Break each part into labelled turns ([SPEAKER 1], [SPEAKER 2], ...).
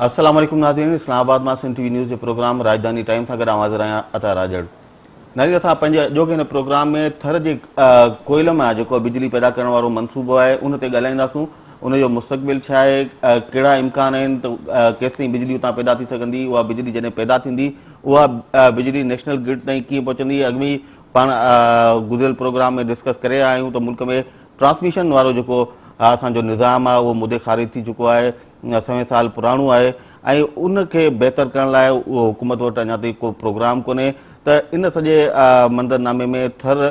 [SPEAKER 1] السلام عليڪم ناظرين اسلام آباد مان سنڌ ٽي وي نيوز جي پروگرام راڄڌاني ٽائيم سان گڏ آئون حاضر آهيان عطا راڄڙ. ناظرين اسان پنهنجي اڄوڪي هن پروگرام ۾ ٿر جي ڪوئلي مان جيڪو بجلي پيدا ڪرڻ وارو منصوبو آهي ان تي ڳالهائينداسون ان جو مستقبل ڇا آهي ڪهڙا امڪان آهن ته ڪيستائين بجلي اتان پيدا ٿي سگهندي اها بجلي جڏهن پيدا ٿيندي اها بجلي نيشنل گرڊ تائين ڪيئن پهچندي اڳ ۾ ئي پاڻ گذريل پروگرام ۾ ڊسڪس ڪري رهيا آهيون ته ملڪ ۾ ٽرانسميشن وارو جيڪو اسان جو نظام آهي اهو مدي خارج ٿي چڪو آهي سوين سال پراڻو آهي ۽ ان کي بهتر ڪرڻ لاء اهو حڪومت وٽ اڃا تائين ڪو پروگرام ڪونهي ته ان سڄي منظرنامي ۾ ٿر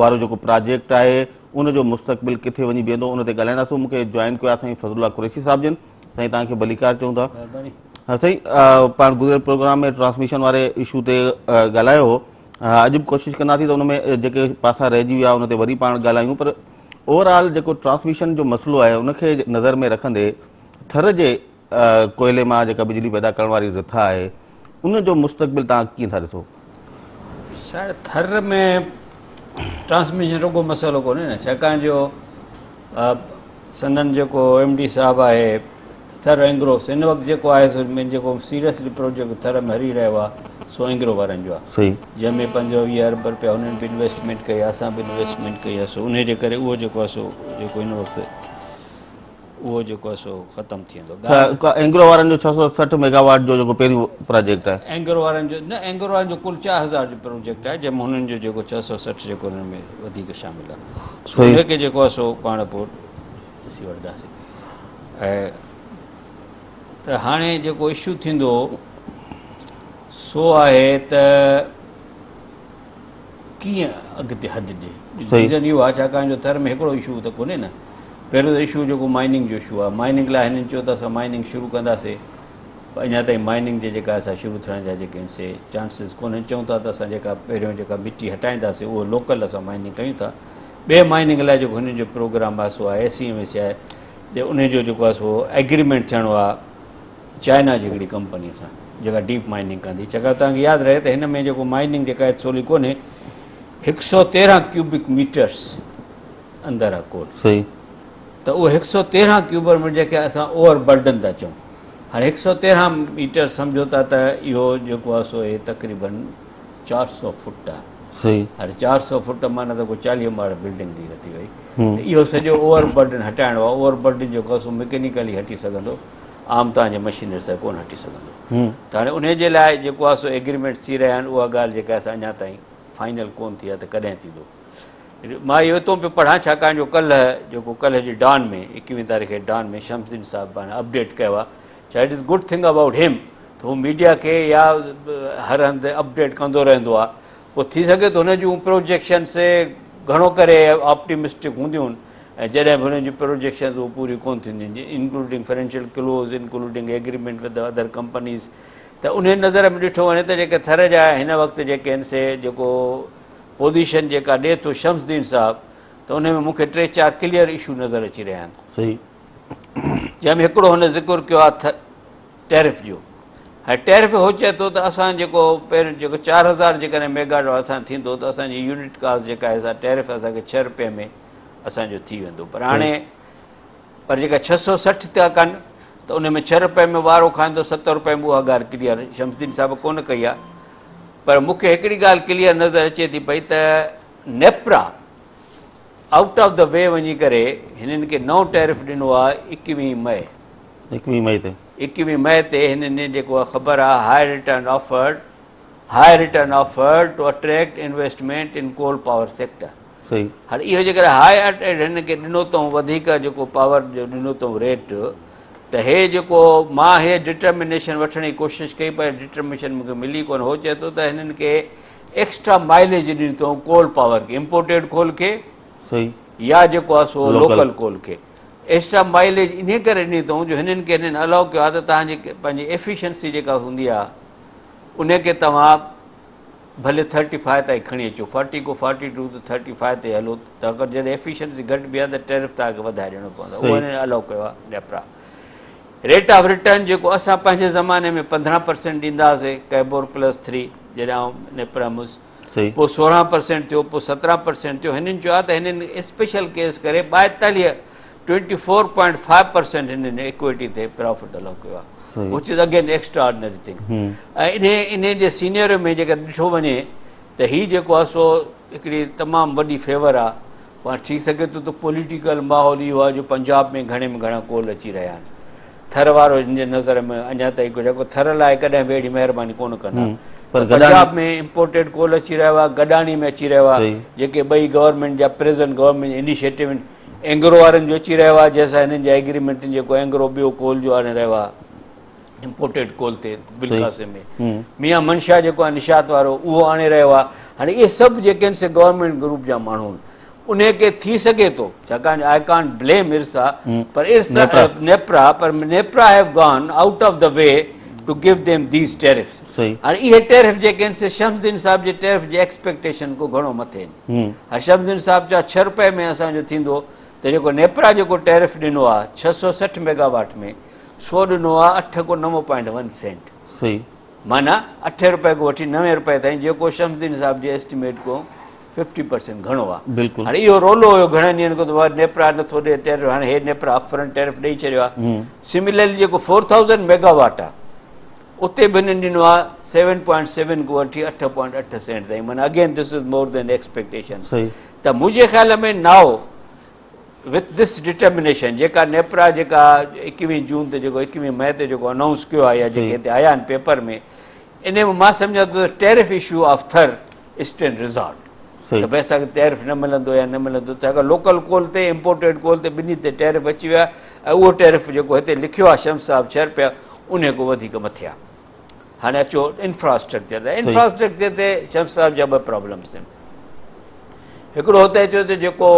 [SPEAKER 1] وارو جيڪو پراجيڪٽ آهي ان جو مستقبل ڪٿي وڃي بيهندو ان تي ڳالهائينداسون مون کي جوائن ڪيو آهي سائين فضل الله قريشي صاحب جن سائين توهان کي ڀليڪار چئون ٿا ها سائين پاڻ گذريل پروگرام ۾ ٽرانسميشن واري اشو تي ڳالهايو هو اڄ به ڪوشش ڪنداسين ته ان ۾ جيڪي پاسا رهجي ويا ان تي وري پاڻ ڳالهايون پر اوور آل جيڪو ٽرانسميشن جو مسئلو آهي ان کي نظر ۾ رکندي ٿر جي ڪوئلي مان جيڪا بجلي پيدا ڪرڻ واري رٿا آهي ان جو مستقبل توهان ڪيئن ٿا ڏسو؟
[SPEAKER 2] سر ٿر ۾ ٽرانسميشن رڳو مسئلو ڪونهي نه ڇاڪاڻ جو سندن جيڪو ايم ڊي صاحب آهي ٿر اينگرو هن وقت جيڪو آهي سو جيڪو سيريسلي پروجيڪٽ ٿر ۾ هلي رهيو آهي سو اينگرو وارن جو آهي جنهن ۾ 25 ارب رپيا هنن به انويسٽمينٽ ڪئي آهي اسان به انويسٽمينٽ ڪئي آهي سو انهي جي ڪري اهو جيڪو آهي سو جيڪو هن وقت اهو جيڪو آهي سو ختم ٿي ويندو.
[SPEAKER 1] اينگرو وارن جو 660 ميگاواٽ جو جيڪو پهريون پراجيڪٽ آهي.
[SPEAKER 2] اينگرو وارن جو نه اينگرو وارن جو ڪل 4000 جو پروجيڪٽ آهي جنهن ۾ هنن جو جيڪو 660 جيڪو هنن ۾ وڌيڪ شامل آهي سو ان کي جيڪو آهي سو پاڻ پوء ڏسي وٺنداسين ۽ ته هاڻي جيڪو اشو ٿيندو سو آهي ته ڪيئن اڳتي حد ڏي. ريزن اهو آهي ڇاڪاڻ جو ٿر ۾ هڪڙو اشو ته ڪونهي نه. پهريون ته اشو جيڪو مائننگ جو اشو آهي. مائننگ لاء هنن چيو ته اسان مائننگ شروع ڪنداسي پر اڃا تائين مائننگ جي جيڪا اسان شروع ٿيڻ جا جيڪي آهن سي چانسز ڪونهن. چئون ٿا ته اسان جيڪا پهريون جيڪا مٽي هٽائينداسي اهو لوڪل اسان مائننگ ڪيون ٿا. ٻي مائننگ لاء جيڪو هنن جو پروگرام آهي سو آهي ايس سي ايم ايس آهي ته انهي جو جيڪو آهي سو ايگريمينٽ ٿيڻو آهي. چائنا جي هڪڙي ڪمپني سان جيڪا ڊيپ مائننگ ڪندي ڇاڪاڻ توهان کي ياد رهي ته هن ۾ جيڪو مائننگ جيڪا آهي سولي ڪونهي 113 ڪيوبڪ ميٽرس اندر آهي ڪول
[SPEAKER 1] صحيح
[SPEAKER 2] ته اهو 113 ڪيوبڪ ميٽر جنهن کي اسان اوور برڊن ٿا چئون هاڻي 113 ميٽر سمجهو ٿا ته اهو جيڪو آهي سو هي تقريبن 400 فٽ آهي
[SPEAKER 1] صحيح
[SPEAKER 2] هاڻي 400 فٽ معنيٰ ته ڪو 40 ماڙ بلڊنگ جي ٿي وئي ته اهو سڄو اوور برڊن هٽائڻو آهي اوور برڊن جيڪو آهي سو مڪينيڪلي هٽي سگهندو عام توهان جي مشينري سان ڪونه هٽي سگهندو ته هاڻي انهي جي لاء جيڪو آهي سو ايگريمينٽس ٿي رهيا آهن اها ڳالهه جيڪا آهي سا اڃا تائين فائنل ڪونه ٿي آهي ته ڪڏهن ٿيندو مان اهو اتو پيو پڙهان ڇاڪاڻ جو ڪلهه جيڪو ڪلهه جي ڊان ۾ ايڪويهين تاريخ جي ڊان ۾ شمس الدين صاحب پاڻ اپڊيٽ ڪيو آهي ڇا it is good thing about him ته هو ميڊيا کي يا هر هنڌ اپڊيٽ ڪندو رهندو آهي پوء ٿي سگهي ٿو هن جون پروجيڪشنس گهڻو ڪري آپٽيمسٽڪ هونديون آهن ۽ جڏهن به هنن جون پروجيڪشنز اهي پوريون ڪونه ٿينديون آهن including financial close including agreement with other companies ته انهي نظر ۾ ڏٺو وڃي ته جيڪي ٿر جا هن وقت جيڪي آهن سي جيڪو پوزيشن جيڪا ڏي ٿو شمس الدين صاحب ته انهي ۾ مون کي ٽي چار ڪليئر اشو نظر اچي رهيا آهن
[SPEAKER 1] صحيح
[SPEAKER 2] جنهن ۾ هڪڙو هن ذڪر ڪيو آهي ٽيرف جو هاڻي ٽيرف هو چئي ٿو ته اسان جيڪو پهريون جيڪو 4000 جيڪڏهن ميگا اسان ٿيندو ته اسان جي يونٽ ڪاسٽ جيڪا آهي سا ٽيرف اسان کي 6 روپيه ۾ اسان جو ٿي ويندو پر هاڻي پر جيڪا 660 ٿا ڪن ته ان ۾ 6 روپيه ۾ وارو کائيندو 7 روپيه ۾ اها ڳالهه ڪليئر شمس الدين صاحب ڪونه ڪئي آهي پر مون کي هڪڙي ڳالهه ڪليئر نظر اچي ٿي پئي ته NEPRA out of the way وڃي ڪري هنن کي نئون ٽيرف ڏنو آهي 21 مئي
[SPEAKER 1] 21 مئي تي.
[SPEAKER 2] 21 مئي تي هنن جيڪو خبر آ high return offered high return offered to attract investment in coal power sector
[SPEAKER 1] صحيح.
[SPEAKER 2] هاڻي اهو جيڪڏهن هاء اٽريڪٽ هنن کي ڏنو اٿئون وڌيڪ جيڪو پاور جو ڏنو اٿئون ريٽ ته هي جيڪو مان هي ڊٽرمنيشن وٺڻ جي ڪوشش ڪئي پر ڊٽرمنيشن مونکي ملي ڪونه هو چئي ٿو ته هنن کي ايڪسٽرا مائليج ڏني اٿئون ڪول پاور کي امپورٽيڊ ڪول کي
[SPEAKER 1] صحيح
[SPEAKER 2] يا جيڪو آ سو لوڪل ڪول کي ايڪسٽرا مائليج انهي ڪري ڏني اٿئون جو هنن کي هنن الاء ڪيو آهي ته توهان جي پنهنجي ايفيشنسي جيڪا هوندي آهي انهي کي توهان ڀلي ٿرٽي فائيو تائين کڻي اچو فورٽي کان فورٽي ٽو ته ٿرٽي فائيو تي هلو ته اگر جڏهن ايفيشنسي گهٽ به آهي ته ٽيرف توهان کي وڌائي ڏيڻو پوندو اهو هنن الاء ڪيو آهي نيپرا ريٽ آف ريٽرن جيڪو اسان پنهنجي زماني ۾ 15% ڏيندا هئاسي ڪيبور پلس ٿري جڏهن آئون نيپرا ۾ هوس پوء 16 پرسينٽ ٿيو، پوء 17 پرسينٽ ٿيو، هنن چيو آهي ته هنن اسپيشل ڪيس ڪري 42 24.5% هنن ايڪوئٽي تي پرافٽ الائو ڪيو آهي which is again extraordinary thing ۽ انهي انهي جي سينيريو ۾ جيڪر ڏٺو وڃي ته هي جيڪو آهي سو هڪڙي تمام وڏي فيور آهي. پاڻ ٿي سگهي ٿو ته پوليٽيڪل ماحول اهو آهي جو پنجاب ۾ گهڻي ۾ گهڻا ڪول اچي رهيا آهن. ٿر وارو هن جي نظر ۾ اڃا تائين ڪجهه آهي ٿر لاء ڪڏهن به اهڙي مهرباني ڪونه ڪندا.
[SPEAKER 1] پر
[SPEAKER 2] پنجاب ۾ امپورٽيڊ ڪول اچي رهيو آهي، گڏاڻي ۾ اچي رهيو آهي، جيڪي ٻئي گورنمينٽ جا پريزنٽ گورنمينٽ انيشيٽو آهن. اينگرو وارن جو اچي رهيو آهي جنهن سان هنن جا ايگريمينٽ جيڪو اينگرو ٻيو ڪول جو آڻي رهيو آهي. امپورٽيڊ ڪول تي بلڪاسي ۾ ميان منشا جيڪو آهي نشاط وارو اهو آڻي رهيو آهي. هاڻي اهي سڀ جيڪي آهن سي گورنمينٽ گروپ جا ماڻهو آهن، انهي کي ٿي سگهي ٿو، ڇاڪاڻ I can't blame IRSA, per IRSA NEPRA, per NEPRA have gone out of the way to give them these tariffs. هاڻي اهي ٽيرف جيڪي آهن سي شمس الدين صاحب جي ٽيرف جي ايڪسپيڪٽيشن کان گهڻو مٿي آهن. هاڻي شمس الدين صاحب چيو 6 روپئي ۾ اسان جو ٿيندو، ته جيڪو نيپرا جيڪو ٽيرف ڏنو آهي 660 ميگاواٽ ۾ سو ڏنو آ اٺ کان نو پوائنٽ ون سينٽ.
[SPEAKER 1] صحيح.
[SPEAKER 2] معنيٰ اٺين رپئي کان وٺي نوين رپئي تائين جيڪو شمس الدين صاحب جي ايسٽيميٽ کان ففٽي پرسينٽ گهڻو آ.
[SPEAKER 1] بلڪل.
[SPEAKER 2] هاڻي اهو رولو هيو گهڻن ڏينهن کان ته بابا نيپرا نٿو ڏي ٽيرف، هاڻي هي نيپرا اپ فرنٽ ٽيرف ڏئي ڇڏيو آ. سميلرلي جيڪو فور ٿائوزنڊ ميگا واٽ آ اتي به هنن ڏنو آ سيون پوائنٽ سيون کان وٺي اٺ پوائنٽ اٺ سينٽ تائين، معنيٰ again this is more than expectation.
[SPEAKER 1] صحيح.
[SPEAKER 2] ته منهنجي خيال ۾ نائو وٿ this determination جيڪا نيپرا جيڪا ايڪويهين جون تي جيڪو ايڪويهين مئي تي جيڪو انائونس ڪيو آهي يا جيڪي هتي آيا آهن پيپر ۾ انهي ۾ مان سمجهان ٿو ته tariff issue of Thar stand resolved ته ڀئي اسان کي ٽيرف نه ملندو يا نه ملندو، ڇاڪاڻ لوڪل ڪول تي امپورٽيڊ ڪول تي ٻنهي تي ٽيرف اچي ويا ۽ اهو ٽيرف جيڪو هتي لکيو آهي شمس صاحب 6 رپيا انهي کان وڌيڪ مٿي آهي. هاڻي اچو انفراسٽرڪچر تي. انفراسٽرڪچر تي شمس صاحب جا ٻه پرابلمس آهن. هڪڙو هتي اچو ته جيڪو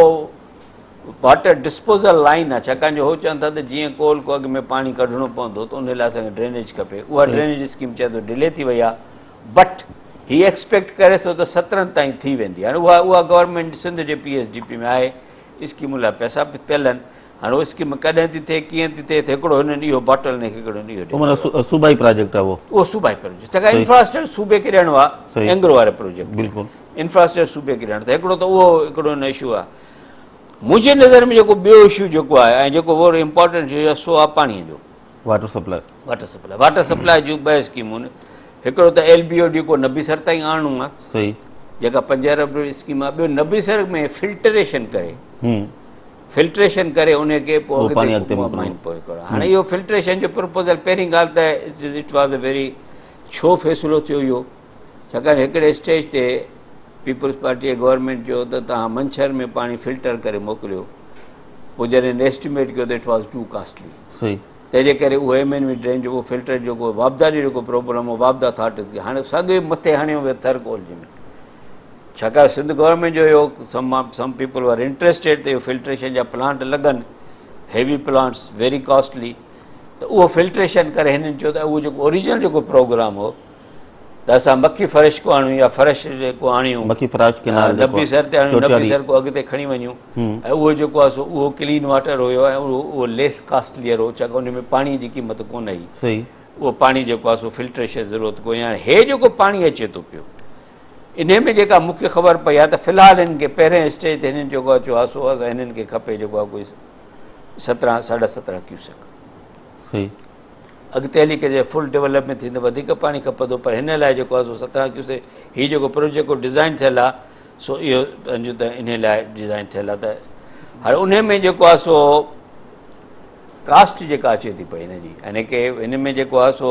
[SPEAKER 2] واٽر ڊسپوزل لائن آهي، ڇاڪاڻ جو هو چون ٿا ته جيئن ڪول ڪو اڳ ۾ پاڻي ڪڍڻو پوندو ته ان لاء اسان کي ڊرينيج کپي، اها ڊرينيج اسڪيم چئي ٿو ڊلي ٿي وئي آهي، بٽ هي ايڪسپيڪٽ ڪري ٿو ته 17 تائين ٿي ويندي. هاڻي اها گورنمينٽ سنڌ جي پي ايس ڊي پي ۾ آهي، اسڪيمن لاء پئسا به پيل آهن. هاڻي اها اسڪيم ڪڏهن ٿي ٿئي ڪيئن ٿي ٿئي ته هڪڙو هنن اهو باٽل نيڪ هڪڙو هنن اهو
[SPEAKER 1] اهو معنيٰ صوبائي پراجيڪٽ آهي اهو.
[SPEAKER 2] اهو صوبائي پراجيڪٽ، ڇاڪاڻ انفراسٽرڪچر صوبي کي ڏيڻو آهي، اينگرو واري پراجيڪٽ
[SPEAKER 1] بلڪل
[SPEAKER 2] انفراسٽرڪچر صوبي کي ڏيڻو، ته هڪڙو ته اهو هڪڙو هن اشو آهي. منهنجي نظر ۾ جيڪو ٻيو اشو جيڪو آهي ۽ جيڪو وڏو امپارٽنٽ اشو آهي سو آهي پاڻيء جو،
[SPEAKER 1] واٽر سپلاء.
[SPEAKER 2] واٽر سپلاء جون ٻه اسڪيمون آهن، هڪڙو ته ايل بي او ڊي ڪو نبي سر تائين آڻڻو آهي جيڪا 5 ارب روپيه اسڪيم آهي، ٻيو نبي سر ۾ فلٽريشن ڪري فلٽريشن ڪري ان کي پوء اڳتي مائن پوء ڪرڻو. هاڻي اهو فلٽريشن جو پرپوزل پهرين ڳالهه ته it was a ويري ڇو فيصلو ٿيو اهو، ڇاڪاڻ هڪڙي اسٽيج تي پيپلز پارٽي گورنمينٽ چيو ته توهان منڇر ۾ پاڻي فلٽر ڪري موڪليو، پوء جڏهن ايسٽيميٽ ڪيو ته it was two costly, تنهن جي ڪري اهو ايم اين وي ڊرين جيڪو فلٽر جيڪو واپڊا جو جيڪو پرابلم هو واپڊا ٿاٽ هاڻي ساڳيو مٿي هڻيو ويو ٿر ڪول ۾ ڇاڪاڻ سنڌ گورنمينٽ جو اهو سم پيپل ور انٽريسٽيڊ ته اهو فلٽريشن جا پلانٽ لڳن، هيوي پلانٽس ويري ڪاسٽلي، ته اهو فلٽريشن ڪري هنن چيو ته اهو جيڪو اوريجنل جيڪو پروگرام هو ته اسان مکي فرش ڪو آڻيون يا فرش جيڪو آڻيون
[SPEAKER 1] مکي فرش ڪينال
[SPEAKER 2] نبي سر تي آڻيون، نبي سر ڪو اڳتي کڻي وڃون ۽ اهو جيڪو آهي سو اهو ڪلين واٽر هيو ۽ اهو ليس ڪاسٽليئر هو، ڇاڪاڻ ان ۾ پاڻي جي قيمت ڪونه هئي، اهو پاڻي جيڪو آهي سو فلٽريشن ضرورت ڪونهي. هاڻي هي جيڪو پاڻي اچي ٿو پيو انهي ۾ جيڪا مون کي خبر پئي آهي ته في الحال هنن کي پهرين اسٽيج تي هنن جيڪو اچو آهي سو اسان هنن کي کپي جيڪو آهي ڪوئي 17 ساڍا 17 ڪيوسڪ. اڳتي هلي ڪري فل ڊولپمينٽ ٿيندو وڌيڪ پاڻي کپندو، پر هن لاء جيڪو آهي سو 17 ڪيوسڪ هي جيڪو پروجيڪٽ ڊزائن ٿيل آهي سو اهو پنهنجو ته انهي لاء ڊزائن ٿيل آهي. ته هاڻي انهي ۾ جيڪو آهي سو ڪاسٽ جيڪا اچي ٿي پئي هن جي، يعني ڪي هن ۾ جيڪو آهي سو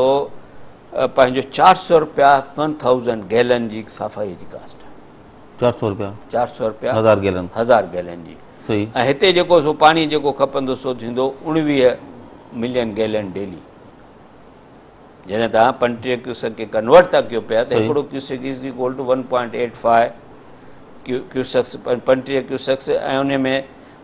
[SPEAKER 2] پنهنجو 400 روپيا 1000 گيلن جي صفائي جي ڪاسٽ آهي.
[SPEAKER 1] 400 روپيا.
[SPEAKER 2] 400 روپيا
[SPEAKER 1] 1000 گيلن.
[SPEAKER 2] 1000 گيلن جي. ۽ هتي جيڪو سو پاڻي جيڪو کپندو سو ٿيندو 19 ملين گيلن ڊيلي. جڏهن توهان 35 ڪيوسڪ کي ڪنورٽ ٿا ڪيو پيا ته هڪڙو cusec is equal to 1.85 cusecs, 35 cusecs ۽ ان ۾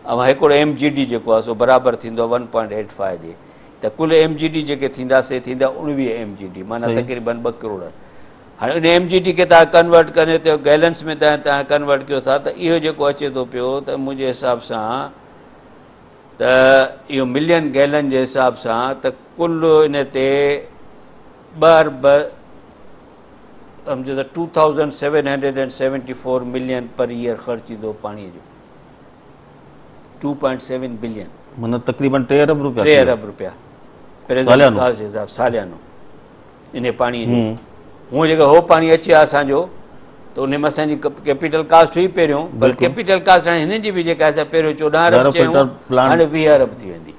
[SPEAKER 2] اوهان هڪڙو ايم جي ڊي جيڪو آهي سو برابر ٿيندو آهي 1.85 جي، ته ڪل ايم جي ڊي جيڪي ٿيندا سي ٿيندا 19 ايم جي ڊي، معنيٰ تقريبن 2 ڪروڙ. هاڻي ان ايم جي ڊي کي توهان ڪنورٽ ڪري ته گيلنس ۾ توهان ڪنورٽ ڪيو ٿا ته اهو جيڪو اچي ٿو پيو ته منهنجي حساب سان ته اهو ملين گيلن جي حساب سان ته ڪل ان تي 2 ارب سمجهو ته 2774 ملين پر ايئر خرچ ايندو پاڻي جو. 2.7 بلين.
[SPEAKER 1] معنيٰ تقريبن 3 ارب روپيا.
[SPEAKER 2] 3 ارب روپيا پريزنٽ ڪاسٽ جي حساب ساليانو انهي پاڻي جو. هونء جيڪر هو پاڻي اچي ها اسان جو ته انهي ۾ اسان جي ڪيپيٽل ڪاسٽ هئي پهريون، پر ڪيپيٽل ڪاسٽ هاڻي هنن جي به جيڪا آهي سا پهريون 14 ارب چيائون، هاڻي 20 ارب ٿي ويندي.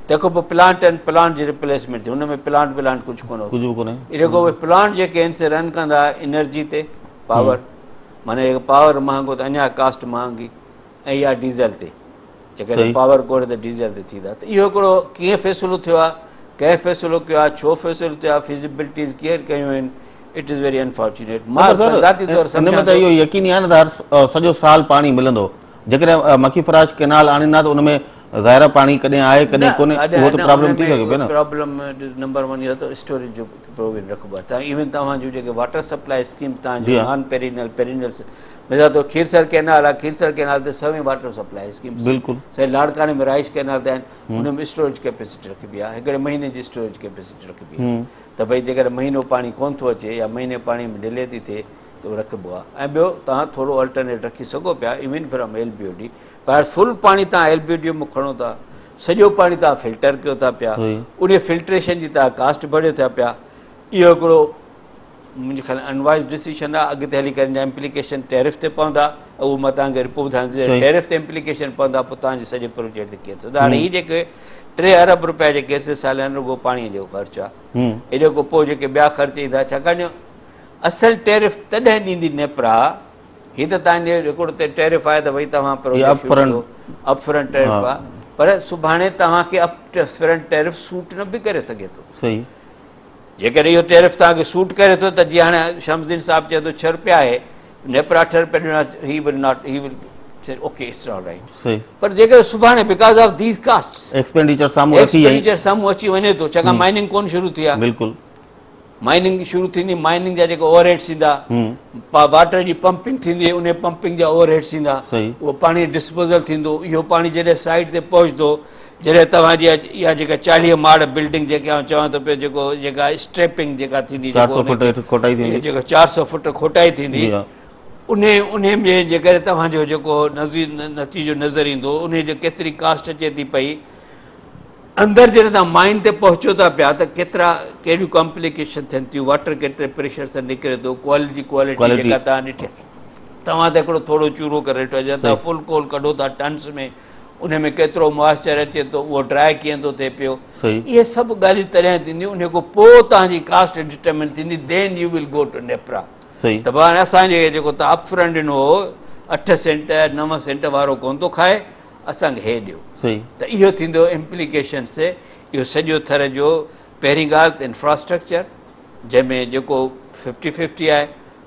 [SPEAKER 2] تنهن کان پوء پلانٽ آهن، پلانٽ جي ريپليسمينٽ ٿي، ان ۾ پلانٽ ولانٽ ڪجهه ڪونه هو.
[SPEAKER 1] ڪجهه به ڪونهي.
[SPEAKER 2] ان کان پوء پلانٽ جيڪي آهن سي رن ڪندا انرجي تي، پاور، معنيٰ جيڪر پاور مهانگو ته اڃا ڪاسٽ مهانگي، ۽ يا ڊيزل تي، جيڪڏهن پاور ڪونهي ته ڊيزل تي ٿيندا. ته اهو هڪڙو ڪيئن فيصلو ٿيو آهي، ڪنهن فيصلو ڪيو آهي، ڇو فيصلو ٿيو آهي، فيزيبلٽيز ڪيئن ڪيون آهن، it is very unfortunate. مان ذاتي طور
[SPEAKER 1] سمجهان ٿو. ان ۾ ته اهو يقيني آهي نه ته هر سڄو سال پاڻي ملندو. جيڪڏهن مکي فراش ڪئنال آڻين ها ته ان ۾ ظاهر آهي پاڻي ڪڏهن آهي ڪڏهن ڪونهي، اهو ته پرابلم ٿي سگهي پيو نه.
[SPEAKER 2] پرابلم نمبر ون اهو ته اسٽوريج جو پروويزن رکبو آهي. تان ايون توهان جون جيڪي واٽر سپلاء اسڪيمز توهان جون نان پيرينل پيرينل مثال طور کيرٿر ڪئنال آهي، کيرٿر ڪئنال تي سوين واٽر سپلاء اسڪيمز
[SPEAKER 1] بلڪل
[SPEAKER 2] سائين لاڙڪاڻي ۾ رائيس ڪئنال تي آهن، ان ۾ اسٽوريج ڪيپيسٽي رکبي آهي، هڪڙي مهيني جي اسٽوريج ڪيپيسٽي رکبي آهي ته ڀئي جيڪڏهن مهينو پاڻي ڪونه ٿو اچي يا مهيني پاڻي ۾ ڊلي ٿي ٿئي ته اهو رکبو آهي. ۽ ٻيو توهان ٿورو الٽرنيٽ رکي سگهو پيا even from L B O D, پر فل پاڻي توهان ايل بي او ڊي مان کڻو ٿا، سڄو پاڻي توهان فلٽر ڪيو ٿا پيا، ان فلٽريشن جي توهان ڪاسٽ ڀريو ٿا پيا، اهو هڪڙو منهنجي خيال ۾ انوائز ڊسيشن آهي. اڳتي هلي ڪري ان جا امپليڪيشن ٽيرف تي پوندا، اهو مان توهان کي رپورٽ ٻڌايان ٿو، جڏهن ٽيرف تي امپليڪيشن پوندا پوء توهان جي سڄي پروجيڪٽ تي ڪيئن ٿيندو. هاڻي هي جيڪي 3 ارب روپيا جيڪي سي ساليانو رڳو پاڻي جو خرچ آهي، ان کان پوء جيڪي ٻيا خرچ ايندا، ڇاڪاڻ جو اصل ٽيرف تڏهن ڏيندي نيپرا، هي ته توهان جي هڪڙو ته ٽيرف آهي ته ڀئي توهان پروجيڪٽ شروع ڪيو، اپ فرنٽ ٽيرف آهي، پر سڀاڻي توهان کي اپ فرنٽ ٽيرف سوٽ نه به ڪري سگهي ٿو. جيڪڏهن اهو ٽيرف توهان کي سوٽ ڪري ٿو ته جيئن هاڻي شمس الدين صاحب چئي ٿو 6 روپيا آهي، نيپرا 8 روپيا ڏنا، he will not, he will say okay it's all right. پر جيڪڏهن سڀاڻي because of these costs
[SPEAKER 1] expenditure سامهون اچي
[SPEAKER 2] ايڪسپينڊيچر سامهون اچي وڃي ٿو، ڇاڪاڻ مائننگ ڪونه شروع ٿي آهي. مائننگ شروع ٿيندي، مائننگ جا جيڪي اوور هيڊس ايندا، واٽر جي پمپنگ ٿيندي، انهي پمپنگ جا اوور هيڊس ايندا، اهو پاڻي ڊسپوزل ٿيندو، اهو پاڻي جڏهن سائيٽ تي پهچندو، جڏهن توهان جي اها جيڪا 40 ماڙ بلڊنگ جيڪي آئون چوان ٿو پيو، جيڪو جيڪا اسٽريپنگ جيڪا ٿيندي،
[SPEAKER 1] 400 فٽ هيٺ کوٽائي ٿيندي،
[SPEAKER 2] جيڪو 400 فٽ کوٽائي ٿيندي، انهي انهي ۾ جيڪڏهن توهان جو جيڪو نتيجو نظر ايندو، انهي جي ڪيتري ڪاسٽ اچي ٿي پئي، اندر جڏهن توهان مائن تي پهچو ٿا پيا ته ڪيترا ڪهڙيون ڪامپليڪيشن ٿين ٿيون، واٽر ڪيتري پريشر سان نڪري ٿو، ڪوئل جي ڪوالٽي جيڪا توهان ڏٺي، توهان ته هڪڙو ٿورو چورو ڪري ڏٺو آهي، جڏهن توهان فل ڪول ڪڍو ٿا ٽنس ۾، ان ۾ ڪيترو موائسچر اچي ٿو، اهو ڊرائي ڪيئن ٿو ٿئي پيو، اهي سڀ ڳالهيون تڏهن ٿينديون، ان کان پوء توهان جي ڪاسٽ ڊٽرمن ٿيندي، then you will go to NEPRA. ته ڀاء هاڻي اسان جي جيڪو توهان اپ فرنٽ ڏنو هو 8 سينٽ 9 سينٽ وارو ڪونه ٿو کائي، اسان کي هي ڏيو. ته اهو ٿيندو امپليڪيشنس اهو سڄو ٿر جو. پهرين ڳالهه ته انفراسٽرڪچر جنهن ۾ جيڪو ففٽي ففٽي آهي،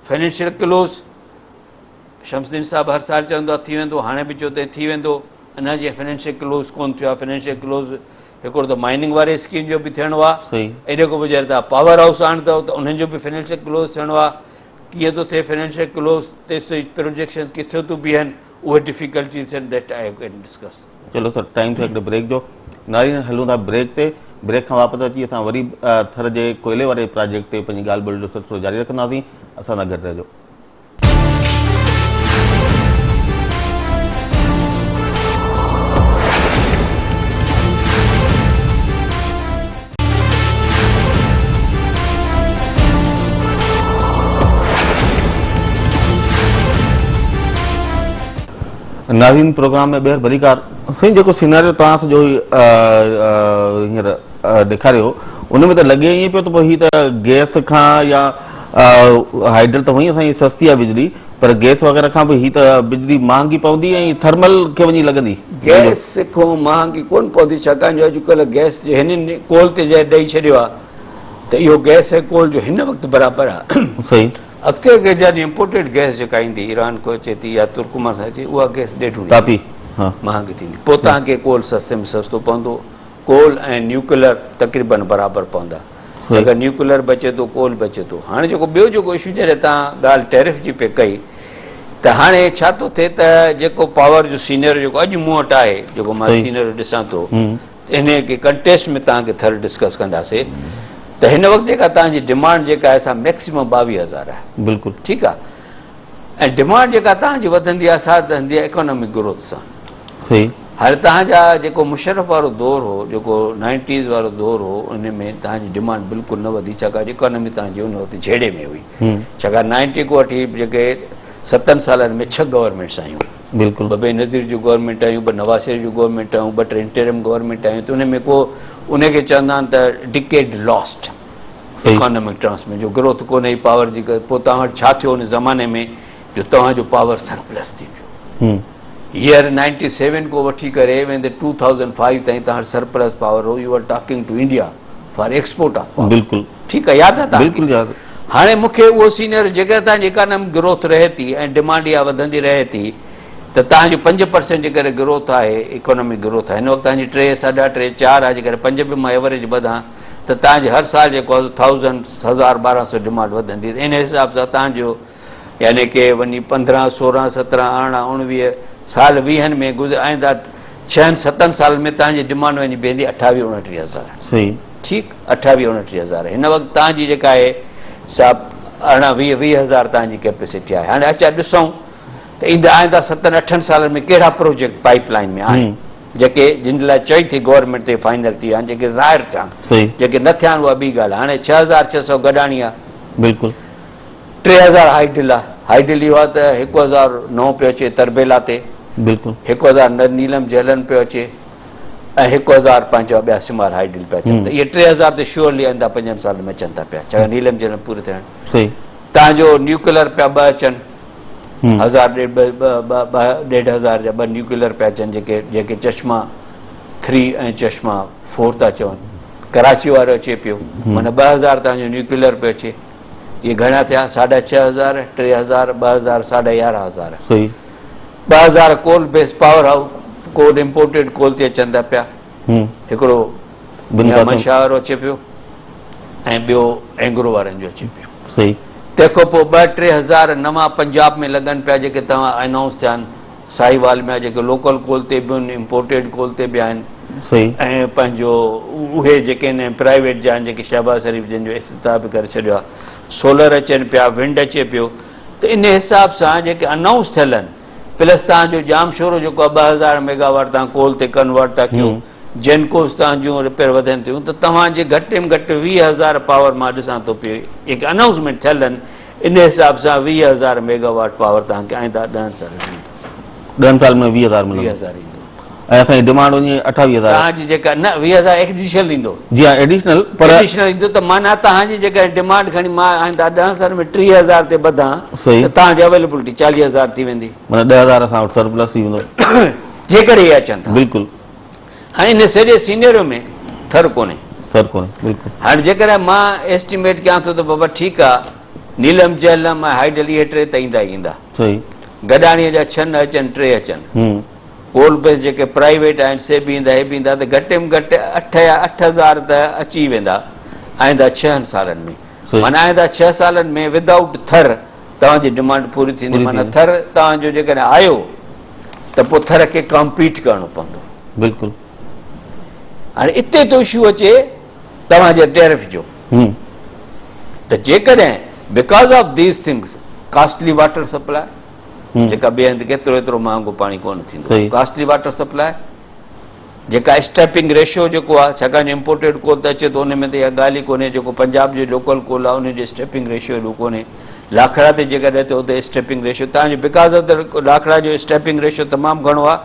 [SPEAKER 2] فنانشل ڪلوز، شمس الدين صاحب هر سال چوندو آهي ٿي ويندو، هاڻي به چيو اٿئي ٿي ويندو، اڃا جيئن فنانشل ڪلوز ڪونه ٿيو آهي. فنانشل ڪلوز هڪڙو ته مائننگ واري اسڪيم جو به ٿيڻو آهي، ان کان پوء جڏهن توهان پاور هائوس آڻندؤ ته انهن جو به فنانشل ڪلوز ٿيڻو آهي. ڪيئن ٿو ٿئي فنانشل ڪلوز، تيستائين پروجيڪشنز ڪٿي ٿيون بيهن، اهي ڊفيڪلٽيز آهن that I can discuss.
[SPEAKER 1] چلو سر ٽائيم ٿيو هڪڙي بريڪ جو. نارين هلون ٿا بريڪ تي. بريڪ کان واپس اچي اسان وري ٿر جي ڪوئلي واري پراجيڪٽ تي پنهنجي ڳالهه ٻولهه جو سلسلو جاري رکنداسين. اسان سان گڏ رهجو. ناظرين پروگرام ۾ ٻيهر ڀليڪار. سائين جيڪو سيناريو توهان سڄو هينئر ڏيکاريو ان ۾ ته لڳي ائين پيو ته پوء هي ته گئس کان يا هائيڊل ته هونئن ئي اسان جي سستي آهي بجلي پر گئس وغيره کان به هي ته بجلي مهانگي پوندي ۽ ٿرمل کي وڃي لڳندي.
[SPEAKER 2] گئس کان مهانگي ڪونه پوندي ڇاڪاڻ جو اڄڪلهه گئس جي هنن ڪول تي جڏهن ڏئي ڇڏيو آهي ته اهو گئس ۽ ڪول جو هن وقت برابر آهي.
[SPEAKER 1] صحيح.
[SPEAKER 2] اڳتي اڳتي جڏهن امپورٽيڊ گئس جيڪا ايندي ايران کان اچي ٿي يا ترڪمان سان اچي اها گئس ڏيڍوڻي
[SPEAKER 1] تاپي ها
[SPEAKER 2] مهانگي ٿيندي پوء توهان کي ڪول سستي ۾ سستو پوندو. ڪول ۽ نيوڪلر تقريبن برابر پوندا. جيڪر نيوڪلر بچي ٿو ڪول بچي ٿو. هاڻي جيڪو ٻيو جيڪو اشو جڏهن توهان ڳالهه ٽيرف جي پئي ڪئي ته هاڻي ڇا ٿو ٿئي ته جيڪو پاور جو سينيريو جيڪو اڄ مون وٽ آهي جيڪو مان سينيريو ڏسان ٿو ته انهي کي ڪنٽيسٽ ۾ توهان کي ٿر ڊسڪس ڪنداسي ته هن وقت جيڪا توهان جي ڊمانڊ جيڪا آهي سا ميڪسيمم 22,000 آهي.
[SPEAKER 1] بلڪل.
[SPEAKER 2] ٺيڪ آهي ۽ ڊمانڊ جيڪا توهان جي وڌندي آهي سا وڌندي آهي اڪانامڪ گروٿ سان.
[SPEAKER 1] صحيح.
[SPEAKER 2] هاڻي توهان جا جيڪو مشرف وارو دور هو، جيڪو نائنٽيز وارو دور هو، ان ۾ توهان جي ڊمانڊ بلڪل نه وڌي، ڇاڪاڻ جو اڪانومي توهان جي ان وقت جهيڙي ۾ هئي. ڇاڪاڻ نائنٽي کان وٺي جيڪي ستن سالن ۾ ڇهه گورنمينٽس آيون.
[SPEAKER 1] بلڪل.
[SPEAKER 2] ٻه بينظير جون گورنمينٽ آيون، ٻه نواز شريف جون گورنمينٽ آيون، ٻه ٽي انٽرم گورنمينٽ آيون ته ان ۾ ڪو ان کي چوندا آهن ته ڊڪيڊ لاسٽ اڪانومڪ ٽرمس ۾ جو گروٿ ڪونه هئي پاور جي، پوء توهان وٽ ڇا ٿيو ان زماني ۾ جو توهان جو پاور سرپلس ٿي ويو. هيئر نائنٽي سيون کان وٺي ڪري ويندي ٽو ٿائوزنڊ فائيو تائين توهان وٽ سرپلس پاور هو، you are talking to India for export of power.
[SPEAKER 1] بلڪل.
[SPEAKER 2] ٺيڪ آهي، ياد آهي توهان کي؟
[SPEAKER 1] بلڪل ياد.
[SPEAKER 2] هاڻي مون کي اهو سينيئر جيڪڏهن توهان جي اڪانامڪ گروٿ رهي ٿي ۽ ڊمانڊ اها وڌندي رهي ٿي ته توهان جو 5% جيڪڏهن گروٿ آهي، اڪانامڪ گروٿ آهي، هن وقت توهان جي ٽي، ساڍا ٽي، چار آهي، جيڪڏهن پنج به مان ايوريج ٻڌان ته توهان جي هر سال جيڪو آهي سو ٿائوزنڊ، هزار، 1200 ڊمانڊ وڌندي ته ان حساب سان توهان جو يعني ڪي وڃي 15، 16، 17، 18، 19 سال ويهن ۾ گذر آئنده ڇهن ستن سالن ۾ توهان جي ڊمانڊ وڃي بيهندي اٺاويهه اڻٽيهه هزار.
[SPEAKER 1] صحيح.
[SPEAKER 2] ٺيڪ اٺاويهه اڻٽيهه هزار هن وقت توهان جي جيڪا آهي سا ارڙهن ويهه ويهه هزار توهان جي ڪيپيسٽي آهي. هاڻي اچا ڏسون ته ايندڙ آئنده ستن اٺن سالن ۾ ڪهڙا پروجيڪٽ پائيپ لائين ۾ آهن جيڪي جن لاء چئي ٿي گورنمينٽ تي فائنل ٿي ويا آهن، جيڪي ظاهر ٿيا آهن، جيڪي نه ٿيا آهن اها ٻي ڳالهه. هاڻي 6600 گڏاڻي آهي.
[SPEAKER 1] بلڪل.
[SPEAKER 2] 3000 هائيڊل آهي. هائيڊل اهو آهي ته 1009 پيو اچي تربيلا تي.
[SPEAKER 1] بلڪل.
[SPEAKER 2] 1000 نيلم جهلن پيو اچي ۽ 1000 پنهنجا ٻيا سمال هائيڊل پيا اچن ته اهي 3000 ته شوئرلي آئنده پنجن سالن ۾ اچن ٿا پيا، ڇاڪاڻ نيلم جهلم پوري ٿيڻ.
[SPEAKER 1] صحيح.
[SPEAKER 2] تان جو نيوڪلر پيا ٻه اچن، هزار ڏيڍ ٻه ٻه ٻه ٻه ڏيڍ هزار جا ٻه نيوڪلر پيا اچن جيڪي جيڪي چشما 3 ۽ چشما 4 ٿا چون. ڪراچي وارو اچي پيو معنيٰ 2000 تان جو نيوڪلر پيو اچي. اهي گهڻا ٿيا؟ ساڍا ڇهه هزار، 3000، 2000، ساڍا يارهن هزار.
[SPEAKER 1] صحيح.
[SPEAKER 2] 2000 coal base power house coal imported coal تي اچن ٿا پيا. هڪڙو ميان منشا وارو اچي پيو ۽ ٻيو اينگرو وارن جو اچي پيو.
[SPEAKER 1] صحيح.
[SPEAKER 2] تنهن کان پوء ٻه ٽي هزار نوان پنجاب ۾ لڳن پيا جيڪي توهان انائونس ٿيا آهن ساهيوال ۾ جيڪي لوڪل ڪول تي به آهن امپورٽيڊ ڪول تي به آهن.
[SPEAKER 1] صحيح.
[SPEAKER 2] ۽ پنهنجو اهي جيڪي آهن پرائيويٽ جا آهن جيڪي شهباز شريف جن جو افتتاح به ڪري ڇڏيو آهي. سولر اچن پيا، ونڊ اچي پيو ته ان حساب سان جيڪي انائونس ٿيل آهن پلس توهان جو ڄامشورو جيڪو آهي 2000 ميگاواٽ توهان ڪول تي ڪنورٽ ٿا ڪيو، جينڪوز توهان جون رپيئر وڌن ٿيون ته توهان جي گهٽ ۾ گهٽ 20000 پاور مان ڏسان ٿو پيو جيڪي انائونسمينٽ ٿيل آهن ان حساب سان 20000 ميگاواٽ پاور توهان کي آئنده ڏهن سالن ۾ ايندو.
[SPEAKER 1] ڏهن سالن ۾ 20000 ملندو.
[SPEAKER 2] 20000 ايندو.
[SPEAKER 1] ۽ اسان جي ڊمانڊ وڃي 28000.
[SPEAKER 2] توهان جي جيڪا نه 20000 ايڊيشنل ايندو.
[SPEAKER 1] جي ها ايڊيشنل پر.
[SPEAKER 2] ايڊيشنل ايندو ته معنيٰ توهان جي جيڪا ڊمانڊ کڻي مان آئنده ڏهن سالن ۾ 30000 تي ٻڌان ته توهان جي اويليبلٽي 40000 ٿي ويندي.
[SPEAKER 1] معنيٰ 10000 اسان وٽ سرپلس ٿي ويندو.
[SPEAKER 2] جيڪڏهن اهي اچن ٿا.
[SPEAKER 1] بلڪل.
[SPEAKER 2] هاڻي ان سڄي سينيريو ۾ ٿر ڪونهي.
[SPEAKER 1] ٿر ڪونهي بلڪل.
[SPEAKER 2] هاڻي جيڪڏهن مان ايسٽيميٽ ڪيان ٿو ته بابا ٺيڪ آ نيلم جهلم ۽ هائيڊل اهي ٽي ته ايندا ئي ايندا.
[SPEAKER 1] صحيح.
[SPEAKER 2] گڏاڻيء جا ڇهه نه اچن ٽي اچن. ڪول بيس جيڪي پرائيويٽ آهن سي به ايندا هي به ايندا ته گهٽ ۾ گهٽ اٺ يا 8000 ته اچي ئي ويندا آئنده ڇهن سالن ۾. معنيٰ آئنده ڇهه سالن ۾ ودائوٽ ٿر توهان جي ڊمانڊ پوري ٿيندي. معنيٰ ٿر توهان جو جيڪڏهن آيو ته پوء ٿر کي ڪامپيٽ ڪرڻو پوندو.
[SPEAKER 1] بلڪل.
[SPEAKER 2] هاڻي اتي ٿو اشو اچي توهان جي ٽيرف جو ته جيڪڏهن because of these things costly water supply جيڪا ٻئي هنڌ ڪيترو ايترو مهانگو پاڻي ڪونه ٿيندو، ڪاسٽلي واٽر سپلاء جيڪا اسٽيپنگ ريشو جيڪو آهي، ڇاڪاڻ جو امپورٽيڊ ڪول ته اچي ٿو ان ۾ ته اها ڳالهه ئي ڪونهي، جيڪو پنجاب جو لوڪل ڪول آهي ان جو اسٽيپنگ ريشو ايڏو ڪونهي، لاکڙا تي جيڪڏهن ٿيو ته اسٽيپنگ ريشو تان جو because of the Lakhra جو اسٽيپنگ ريشو تمام گهڻو آهي،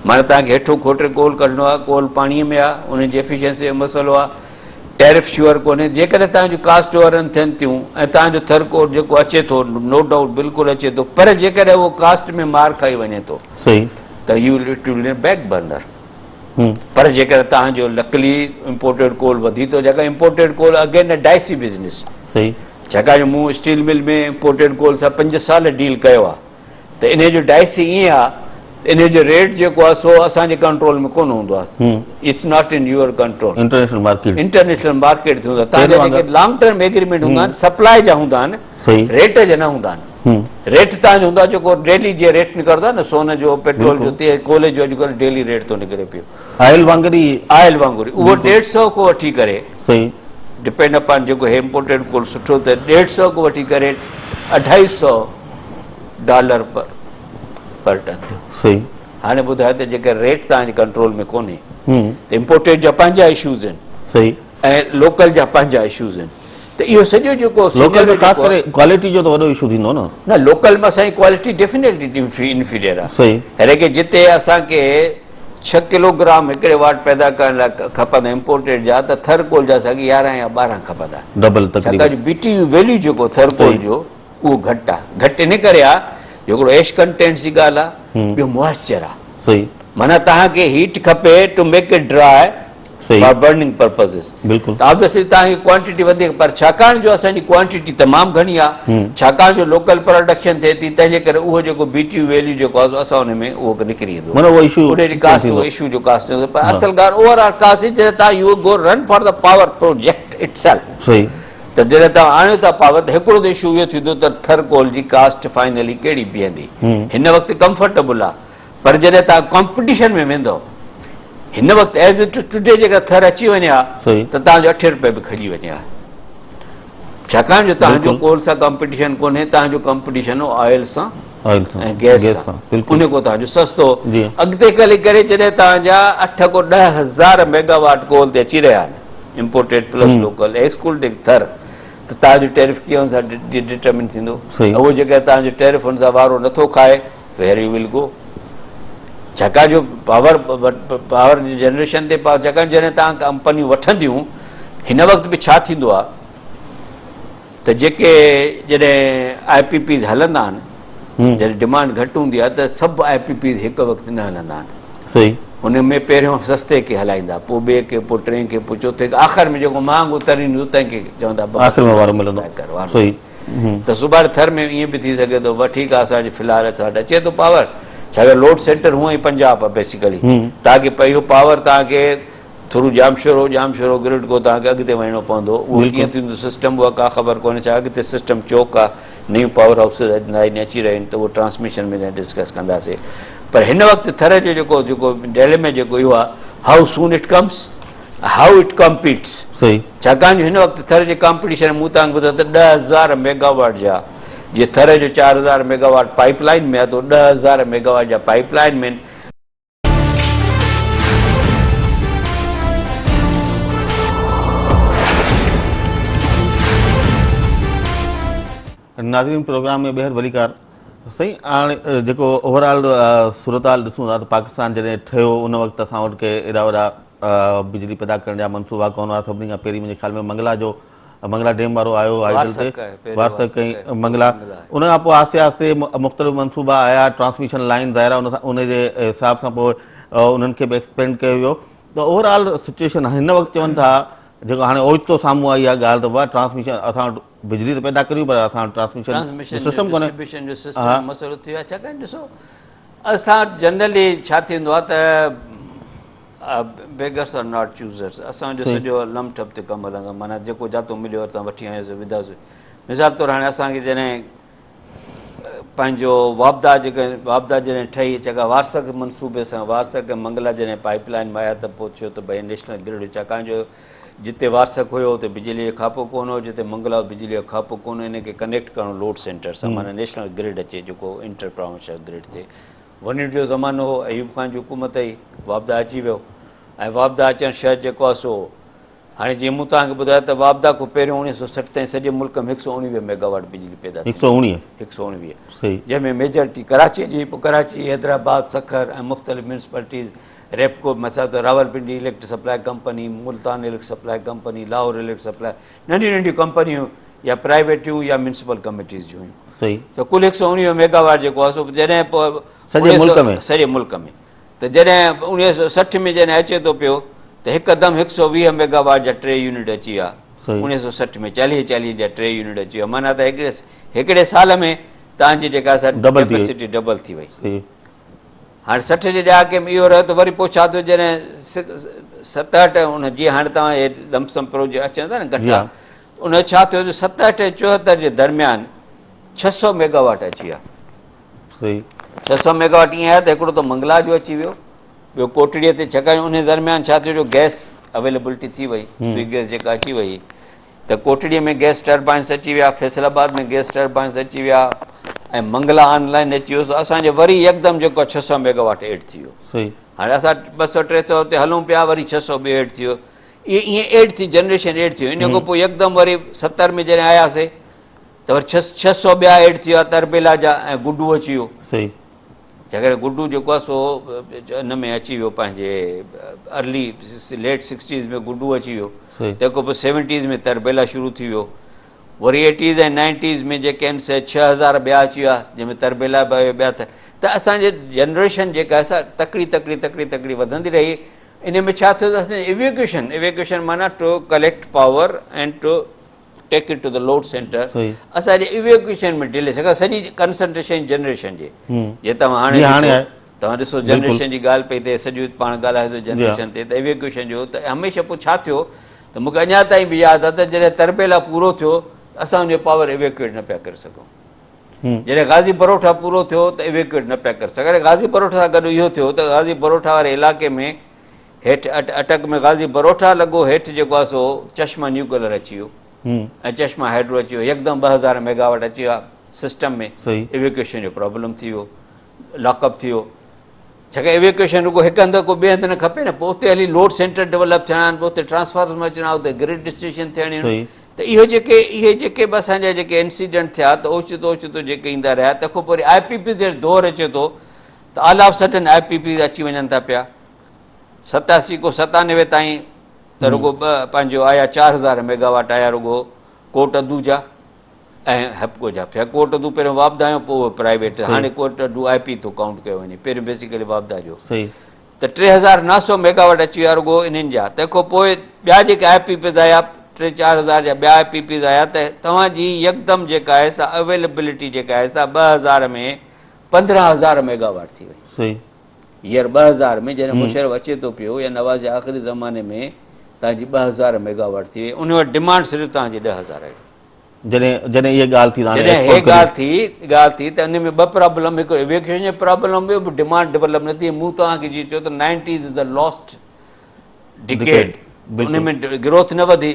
[SPEAKER 2] معنيٰ توهان کي هيٺو کوٽي ڪول ڪڍڻو آهي، ڪول پاڻيء ۾ آهي، ان جي ايفيشنسي جو مسئلو آهي، ٽيرف شوئر ڪونهي، جيڪڏهن توهان جون ڪاسٽ اوور رن ٿين ٿيون ۽ توهان جو ٿر ڪول جيڪو اچي ٿو نو ڊائوٽ بلڪل اچي ٿو پر جيڪڏهن اهو ڪاسٽ ۾ مار کائي وڃي ٿو
[SPEAKER 1] صحيح
[SPEAKER 2] ته you will it will back burner پر جيڪڏهن توهان جو لڪلي امپورٽيڊ ڪول وڌي ٿو جيڪا امپورٽيڊ ڪول اگين ا ڊائسي بزنس
[SPEAKER 1] صحيح
[SPEAKER 2] ڇاڪاڻ جو مون اسٽيل مل ۾ امپورٽيڊ ڪول سان پنج سال ڊيل ڪيو آهي ته انهي جو ڊائسي ائين آ ته انهي جو ريٽ جيڪو آ سو اسان جي ڪنٽرول ۾ ڪونه هوندو آ it's not in your control
[SPEAKER 1] international market
[SPEAKER 2] international market تي هوندو آ تان جا جيڪي لانگ ٽرم ايگريمينٽ هوندا آهن سپلاء جا هوندا آهن ريٽ جا نه هوندا آهن ريٽ تان جو هوندو آ جيڪو ڊيلي جي ريٽ نڪرندو آ نه سون جو پيٽرول جو تي ڪولي جو اڄڪلهه ڊيلي ريٽ ٿو نڪري پيو
[SPEAKER 1] آئل وانگر ئي
[SPEAKER 2] آئل وانگر اهو 150 کان وٺي ڪري
[SPEAKER 1] صحيح
[SPEAKER 2] ڊپينڊ اپان جيڪو هي امپورٽيڊ ڪول سٺو ته 150 کان وٺي ڪري 250 ڊالر پر پر ٽن ٿيو.
[SPEAKER 1] صحيح.
[SPEAKER 2] هاڻي ٻڌايو ته جيڪر ريٽ توهان جي ڪنٽرول ۾ ڪونهي ته امپورٽيڊ جا پنهنجا اشوز آهن
[SPEAKER 1] صحيح
[SPEAKER 2] ۽ لوڪل جا پنهنجا اشوز آهن ته اهو سڄو جيڪو
[SPEAKER 1] لوڪل ۾ خاص ڪري ڪوالٽي جو ته وڏو اشو ٿيندو نه.
[SPEAKER 2] نه لوڪل ۾ اسان جي ڪوالٽي ڊيفينيٽلي انفيريئر آهي.
[SPEAKER 1] صحيح.
[SPEAKER 2] حالانڪه جتي اسان کي ڇهه ڪلو گرام هڪڙي واٽ پيدا ڪرڻ لاء کپندا امپورٽيڊ جا ته ٿر ڪول جا اسان کي 11 يا 12 کپندا.
[SPEAKER 1] ڊبل تقريبن.
[SPEAKER 2] ڇاڪاڻ جو بي ٽي يو ويليو جيڪو ٿر ڪول جو اهو گهٽ آهي. گهٽ ان ڪري آهي جو هڪڙو ايش ڪنٽينٽس جي ڳالهه آهي ٻيو موئسچر آهي.
[SPEAKER 1] صحيح.
[SPEAKER 2] معنيٰ توهان کي هيٽ کپي ٽو ميڪ it dry
[SPEAKER 1] صحيح.
[SPEAKER 2] فار برننگ پرپزز
[SPEAKER 1] بلڪل.
[SPEAKER 2] ته آبويسلي توهان کي ڪوانٽيٽي وڌيڪ پر ڇاڪاڻ جو اسان جي ڪوانٽيٽي تمام گهڻي آهي ڇاڪاڻ جو لوڪل پراڊڪشن ٿئي ٿي تنهن جي ڪري اهو جيڪو بي ٽي يو ويليو جيڪو آهي سو اسان ان ۾ اهو نڪري ايندو
[SPEAKER 1] معنيٰ اهو اشو
[SPEAKER 2] ان جي ڪاسٽ اهو اشو جو ڪاسٽ ٿيندو پر اصل ڳالهه اوور آل ڪاسٽ جڏهن توهان you go run for the power project itself
[SPEAKER 1] صحيح.
[SPEAKER 2] ته جڏهن توهان آڻيو ٿا پاور ته هڪڙو ته اشو اهو ٿيندو ته ٿر ڪول جي ڪاسٽ فائنلي ڪهڙي بيهندي هن وقت ڪمفرٽيبل آهي پر جڏهن توهان ڪامپٽيشن ۾ ويندؤ هن وقت ايز it is today جيڪا ٿر اچي وڃي ها ته توهان جو اٺين روپئي به کڄي وڃي ها ڇاڪاڻ جو توهان جو ڪول سان ڪامپٽيشن ڪونهي توهان جو ڪامپٽيشن هو آئل سان ۽ گئس سان ان کو توهان جو سستو اڳتي هلي ڪري جڏهن توهان جا اٺ کو 10,000 ميگاواٽ ڪول تي اچي رهيا آهن امپورٽيڊ پلس لوڪل ايڪسڪلوڊنگ ٿر ته توهان جو ٽيرف ڪيئن ان سان ڊٽرمن ٿيندو اهو جيڪڏهن توهان جو ٽيرف ان سان وارو نٿو کائي ويئر you will گو ڇاڪاڻ جو پاور پاور جي جنريشن تي پاور ڇاڪاڻ جڏهن توهان ڪمپنيون وٺنديون هن وقت به ڇا ٿيندو آهي ته جيڪي جڏهن آء پي پيز هلندا آهن جڏهن ڊمانڊ گهٽ هوندي آهي ته سڀ آء پي پيز هڪ وقت نه هلندا آهن
[SPEAKER 1] صحيح
[SPEAKER 2] ان ۾ پهريون سستي کي هلائيندا پوء ٻئي کي پوء ٽئين کي پوء چوٿين کي آخر ۾ جيڪو مهانگو ترين هوندو تنهن کي چوندا
[SPEAKER 1] آخر ۾ وارو ملندو صحيح
[SPEAKER 2] ته سڀاڻي ٿر ۾ ائين به ٿي سگهي ٿو بس ٺيڪ آهي اسان جي في الحال اسان وٽ اچي ٿو پاور ڇاڪاڻ لوڊ سينٽر هونئن ئي پنجاب آهي بيسيڪلي توهان کي اهو پاور توهان کي ٿرو ڄامشورو ڄامشورو گرڊ کو توهان کي اڳتي وڃڻو پوندو اهو ڪيئن ٿيندو سسٽم اها ڪا خبر ڪونهي ڇا اڳتي سسٽم چوڪ آهي نيون پاور هائوسز اڄ نائين اچي رهيون آهن ته اهو ٽرانسميشن ۾ ڊسڪس ڪنداسي پر هن وقت ٿر جو جيڪو جيڪو ڊيلي ۾ جيڪو اهو آهي how soon it comes how it competes
[SPEAKER 1] صحيح.
[SPEAKER 2] ڇاڪاڻ جو هن وقت ٿر جي ڪامپٽيشن مون توهان کي ٻڌايو ته 10,000 ميگاواٽ جا جي ٿر جو 4,000 ميگاواٽ پائيپ لائين ۾ آهي ته 10,000 ميگاواٽ جا پائيپ لائين ۾
[SPEAKER 1] ناظرين پروگرام ۾ ٻيهر ڀليڪار سائين هاڻي جيڪو اوور آل صورتحال ڏسون ٿا ته پاڪستان جڏهن ٺهيو ان وقت اسان وٽ ڪي ايڏا وڏا بجلي پيدا ڪرڻ جا منصوبا ڪونه هئا سڀني کان پهرين منهنجي خيال ۾ منگلا جو منگلا ڊيم وارو آيو هائيڊل تي وارسڪ ۽ منگلا ان کان پوء آهستي آهستي مختلف منصوبا آيا ٽرانسميشن لائن ظاهر آهي ان سان ان جي حساب سان پوء انهن کي به ايڪسپينڊ ڪيو ويو ته اوور آل سچويشن هن وقت چون ٿا جيڪو هاڻي اوچتو سامهون آئي اها ڳالهه ته بابا ٽرانسميشن اسان وٽ بجلي ته پيدا ڪريون پر اسان وٽ ٽرانسميشن جو سسٽم ڪونهي.
[SPEAKER 2] ڊسٽريبيوشن جو سسٽم مسئلو ٿي ويو آهي ڇاڪاڻ ڏسو اسان وٽ جنرلي ڇا ٿيندو آهي ته بيگرس آر not choosers اسان جو سڄو لم ٺپ تي ڪم هلندو آهي معنيٰ جيڪو جاتو مليو اسان وٺي آياسين وڌاسين مثال طور هاڻي اسان کي جڏهن پنهنجو واپڊا جيڪا واپڊا جڏهن ٺهي جيڪا وارسڪ منصوبي سان وارسڪ ۽ منگلا جڏهن پائيپ لائين ۾ آيا ته پوء ٿيو ته ڀئي نيشنل گرڊ ڇاڪاڻ جو جتي وارسڪ هيو اتي بجلي جو کاپو ڪونه هو جتي منگلا هو بجلي جو کاپو ڪونه هو ان کي ڪنيڪٽ ڪرڻو لوڊ سينٽر سان معنيٰ نيشنل گرڊ اچي جيڪو انٽر پراونشل گرڊ ٿئي ون يونٽ جو زمانو هو ايوب خان جي حڪومت هئي واپڊا اچي ويو ۽ واپڊا اچڻ شرط جيڪو آهي سو هاڻي جيئن مون توهان کي ٻڌايو ته واپڊا کان پهريون 1960 تائين سڄي ملڪ ۾ 119 ميگاواٽ بجلي پيدا ٿيندي هئي. 119 جنهن ۾ ميجارٽي ڪراچي جي پوء ڪراچي، حيدرآباد، سکر ۽ مختلف ميونسپلٽيز، ريپڪو مثال طور Rawalpindi electric supply company, Multan electric supply company, Lahore electric supply ننڍيون ننڍيون ڪمپنيون يا پرائيويٽيون يا ميونسپل ڪميٽيز جون هيون. ته ڪل 119 ميگاواٽ جيڪو آهي سو جڏهن پوء
[SPEAKER 1] سڄي ملڪ ۾
[SPEAKER 2] سڄي ملڪ ۾ ته جڏهن 1960 ۾ جڏهن اچي ٿو پيو ته هڪدم 120 ميگا واٽ جا ٽي يونٽ اچي ويا 1960 ۾ 40 40 جا ٽي يونٽ اچي ويا معنيٰ ته هڪڙي هڪڙي سال ۾ توهان جي جيڪا سا ڪيپسٽي ڊبل ٿي وئي. هاڻي 60 جي ڏهاڪي ۾ اهو رهيو ته وري پوء ڇا ٿيو جڏهن 67 ان جي هاڻي توهان هي لمسم پروجيڪٽ اچن ٿا نه گٺا ان ڇا ٿيو جو 67 ۽ 74 جي درميان 600 ميگا واٽ اچي ويا.
[SPEAKER 1] صحيح.
[SPEAKER 2] 600 ميگاواٽ ائين آهي ته هڪڙو ته منگلا جو اچي ويو ٻيو ڪوٽڙيء تي ڇڪا انهي درميان ڇا ٿيو جو گئس اويليبلٽي ٿي وئي سوئي گئس جيڪا اچي وئي ته ڪوٽڙيء ۾ گئس ٽربائنس اچي ويا فيصل آباد ۾ گئس ٽربائنس اچي ويا ۽ منگلا آن لائن اچي ويو اسان جو وري يڪدم جيڪو آهي 600 ميگاواٽ ايڊ ٿي ويو. هاڻي اسان 200 300 تي هلون پيا وري 600 ٻيو ايڊ ٿي ويو. اهي ائين ايڊ ٿي جنريشن ايڊ ٿي ويو. ان کان پوء يڪدم وري 70 ۾ جڏهن آياسي ته وري 600 ٻيا ايڊ ٿي ويا تربيلا جا ۽ گڊو اچي ويو. جيڪڏهن گڊو جيڪو آهي سو ان ۾ اچي ويو پنهنجي ارلي ليٽ سڪسٽيز ۾ گڊو اچي ويو تنهن کان پوء سيونٽيز ۾ تربيلا شروع ٿي ويو وري ايٽيز ۽ نائنٽيز ۾ جيڪي آهن سي 6000 ٻيا اچي ويا جنهن ۾ تربيلا به آيو ٻيا ته اسانجي جنريشن جيڪا آهي سا تڪڙي تڪڙي تڪڙي تڪڙي وڌندي رهي. ان ۾ ڇا ٿيو ته اسانجي ايويڪيوشن ايويڪيوشن معنيٰ to collect power and to take it to the load centre اسان جي ايويڪيوشن ۾ ڊلي سگهي سڄي ڪنسنٽريشن جنريشن جي جي توهان هاڻي ڏسو توهان ڏسو جنريشن جي ڳالهه پئي ٿئي سڄو پاڻ ڳالهايو جنريشن تي ته ايويڪيوشن جو ته هميشه پوء ڇا ٿيو ته مونکي اڃا تائين به ياد آهي ته جڏهن تربيلا پورو ٿيو اسان ان جو پاور ايويڪيوٽ نه پيا ڪري سگهون جڏهن غازي بروٺا پورو ٿيو ته ايويڪيوٽ نه پيا ڪري سگهون غازي بروٺا سان گڏ اهو ٿيو ته غازي بروٺا واري علائقي ۾ هيٺ اٽڪ ۾ غازي بروٺا لڳو، هيٺ جيڪو آهي سو چشما نيوڪلر اچي ويو ۽ چشما هائيڊرو اچي ويو، يڪدم 2000 ميگاواٽ اچي ويا سسٽم ۾، ايويڪيوشن جو پرابلم ٿي ويو، لاڪ اپ ٿي ويو، ڇاڪاڻ ايويڪيوشن رڳو هڪ هنڌ ڪو ٻئي هنڌ نه کپي نه، پوء اتي هلي لوڊ سينٽر ڊولپ ٿيڻا آهن، پوء اتي ٽرانسفارمر اچڻا، اتي گرڊ اسٽيشن ٿيڻيون آهن، ته اهو جيڪي اهي جيڪي به اسان جا جيڪي انسيڊنٽ ٿيا ته اوچتو اوچتو جيڪي ايندا رهيا، تنهن کان پوء وري آء پي پي جو دور اچي ٿو ته all of sudden I P Ps اچي وڃن ٿا پيا. 87 کان 97 تائين ته رڳو ٻه پنهنجو آيا 4000 ميگاواٽ آيا رڳو ڪوٽ ادو جا ۽ حبڪو جا ڦيا ڪوٽ ادو پهريون واپڊا آيو پوء اهو پرائيويٽ هاڻي ڪوٽ ادو آء پي ٿو ڪائونٽ ڪيو وڃي پهريون بيسيڪلي واپڊا جو ته 3900 ميگاواٽ اچي ويا رڳو انهن جا تنهن کان پوء ٻيا جيڪي آء پي پيز آيا ٽي 4000 جا ٻيا آء پي پيز آيا ته توهان جي يڪدم جيڪا آهي سا اويلبلٽي جيڪا آهي سا 2000 ۾ 15000 ميگاواٽ ٿي وئي. ييئر 2000 ۾ جڏهن مشرف اچي ٿو پيو يا نواز جي آخري زماني ۾ توهان جي 2000 ميگاواٽ ٿي وئي ان وقت ڊمانڊ صرف توهان جي 10000 آهي.
[SPEAKER 1] جڏهن جڏهن اها ڳالهه ٿي
[SPEAKER 2] جڏهن هي ڳالهه ٿي ڳالهه ٿي ته ان ۾ ٻه پرابلم هڪ ايويڪيوشن جو پرابلم ٻيو به ڊمانڊ ڊولپ نه ٿي مون توهان کي جيئن چيو ته nineties is the last decade in ۾ growth نه وڌي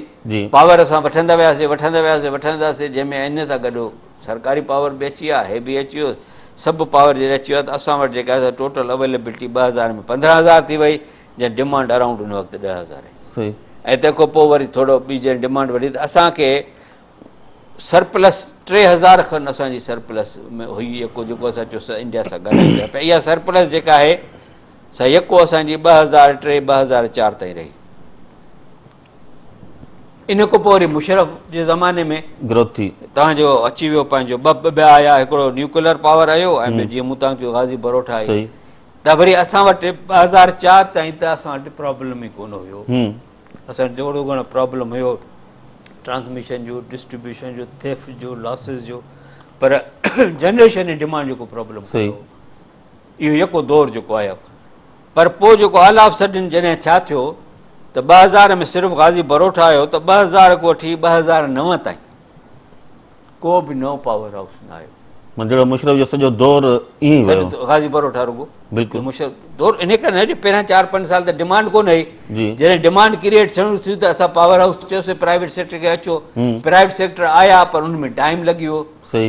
[SPEAKER 2] پاور اسان وٺندا وياسي وٺندا وياسي وٺندا وياسي جنهن ۾ ان سان گڏ سرڪاري پاور به اچي ويا هي به اچي ويو سڀ پاور جڏهن اچي ويا ته اسان وٽ جيڪا آهي ٽوٽل اويليبلٽي 2000 ۾ 15000 ٿي وئي جنهن ڊمانڊ اراؤنڊ ان وقت 10000 آهي ۽ تنهن کان پوء وري ٿورو ٻي جڏهن ڊمانڊ وڌي ته اسان کي سرپلس 3000 کن اسان جي سرپلس هئي يڪو جيڪو اسان چيو انڊيا سان ڳالهايون پيا اها سرپلس جيڪا آهي سا يڪو اسان جي 2003 2004 تائين رهي. ان کان پوء وري مشرف جي زماني ۾
[SPEAKER 1] گروٿ ٿي.
[SPEAKER 2] توهان جو اچي ويو پنهنجو ٻه ٻيا آيا هڪڙو نيوڪلر پاور آيو ۽ ٻيو جيئن مون توهان کي چيو غازي بروٺا آئي ته وري اسان وٽ 2004 تائين ته اسان وٽ پرابلم ئي ڪونه هيو. اسان وٽ جهڙو گهڻو پرابلم هيو ٽرانسميشن جو ڊسٽريبيوشن جو ٿيفٽ جو لاسز جو پر جنريشن ۽ ڊمانڊ جو ڪو پرابلم ڪونه هو. اهو يڪو دور جيڪو آيو پر پوء جيڪو آل آف سڊن جڏهن ڇا ٿيو ته 2000 ۾ صرف غازي بروٺا آيو ته 2000 کان وٺي 2009 تائين ڪو به نئون پاور هائوس نه آيو.
[SPEAKER 1] معنيٰ جهڙو مشرف جو سڄو دور ائين ئي ويو.
[SPEAKER 2] سڄو غازي بروٺا رڳو
[SPEAKER 1] بلڪل
[SPEAKER 2] مشرف دور انهي ڪري نه جو پهريان چار پنج سال ته ڊمانڊ ڪونه هئي جڏهن ڊمانڊ ڪريئيٽ ٿيڻ ٿي ته اسان پاور هائوس چيوسي پرائيويٽ سيڪٽر کي اچو پرائيويٽ سيڪٽر آيا پر ان ۾ ٽائيم لڳي ويو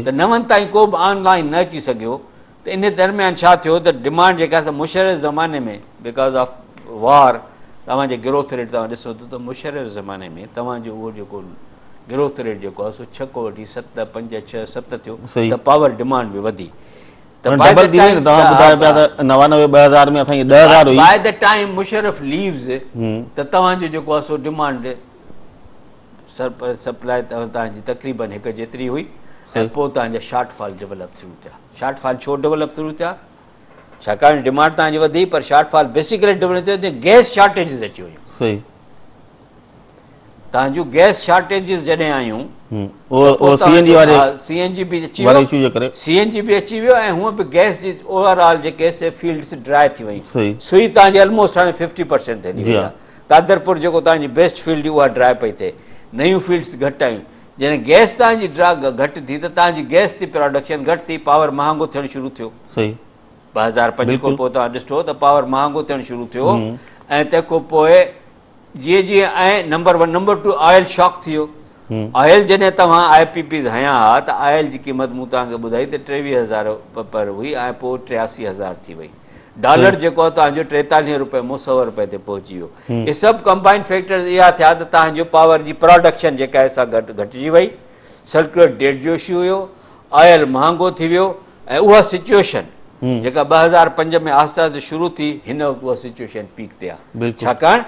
[SPEAKER 2] ته نون تائين ڪو به آن لائين نه اچي سگهيو ته ان درميان ڇا ٿيو ته ڊمانڊ جيڪا سا مشرف زماني ۾ because of وار توهان جي گروٿ ريٽ توهان ڏسو ته مشرف زماني ۾ توهان جو اهو جيڪو گروٿ ريٽ جيڪو آهي سو 6 کان وٺي 7 5 6 7 ٿيو ته پاور ڊمانڊ به وڌي
[SPEAKER 1] ته ڊبل ٿي وئي نه توهان ٻڌايو پيا ته 99 2000 ۾ اسان جي 10000 هئي
[SPEAKER 2] باء the time Musharraf leaves ته توهان جو جيڪو آهي سو ڊمانڊ سپلاء توهان جي تقريبن هڪ جيتري هئي ۽ پوء توهان جا شارٽ فال ڊولپ شروع ٿيا. شارٽ فال ڇو ڊولپ شروع ٿيا؟ ڇاڪاڻ ڊمانڊ توهان جي وڌي پر شارٽ فال بيسيڪلي ڊولپ ٿيو جڏهن گئس شارٽيجز اچي ويون.
[SPEAKER 1] صحيح.
[SPEAKER 2] توهان جون گئس شارٽيجز جڏهن آيون
[SPEAKER 1] اهو سي اين جي واري
[SPEAKER 2] سي اين جي به اچي ويو سي اين جي به اچي ويو ۽ هونء به گئس جي اوور آل جيڪي سي فيلڊس ڊرائي ٿي ويون. سوئي توهان جي الموسٽ هاڻي 50% ٿي وئي آهي. قادرپور جيڪو توهان جي بيسٽ فيلڊ هئي اها ڊرائي پئي ٿئي، نيون فيلڊس گهٽ آيون، جڏهن گئس توهان جي ڊرا گهٽ ٿي ته توهان جي گئس جي پراڊڪشن گهٽ ٿي، پاور مهانگو ٿيڻ شروع ٿيو. 2005 کان پوء توهان ڏٺو ته پاور مهانگو ٿيڻ شروع ٿيو ۽ تنهن کان پوء جيئن جيئن ۽ number one number two oil shock ٿي ويو. آئل جڏهن توهان آء پي پيز هنيا ها ته آئل جي قيمت مون توهان کي ٻڌائي ته 23 هزار پر هئي ۽ پوء 83 هزار ٿي وئي. ڊالر جيڪو آهي توهان جو 43 روپئي مون سئو روپئي تي پهچي ويو. اهي سڀ ڪمبائنڊ فيڪٽرز اها ٿيا ته توهان جو پاور جي پراڊڪشن جيڪا آهي سا گهٽ گهٽجي وئي، سرڪيولر ڊيٽ جو اشو هيو، آئل مهانگو ٿي ويو ۽ اها سچوئيشن جيڪا 2005 ۾ آهستي آهستي شروع ٿي هن وقت اها سچوئيشن پيڪ تي آهي ڇاڪاڻ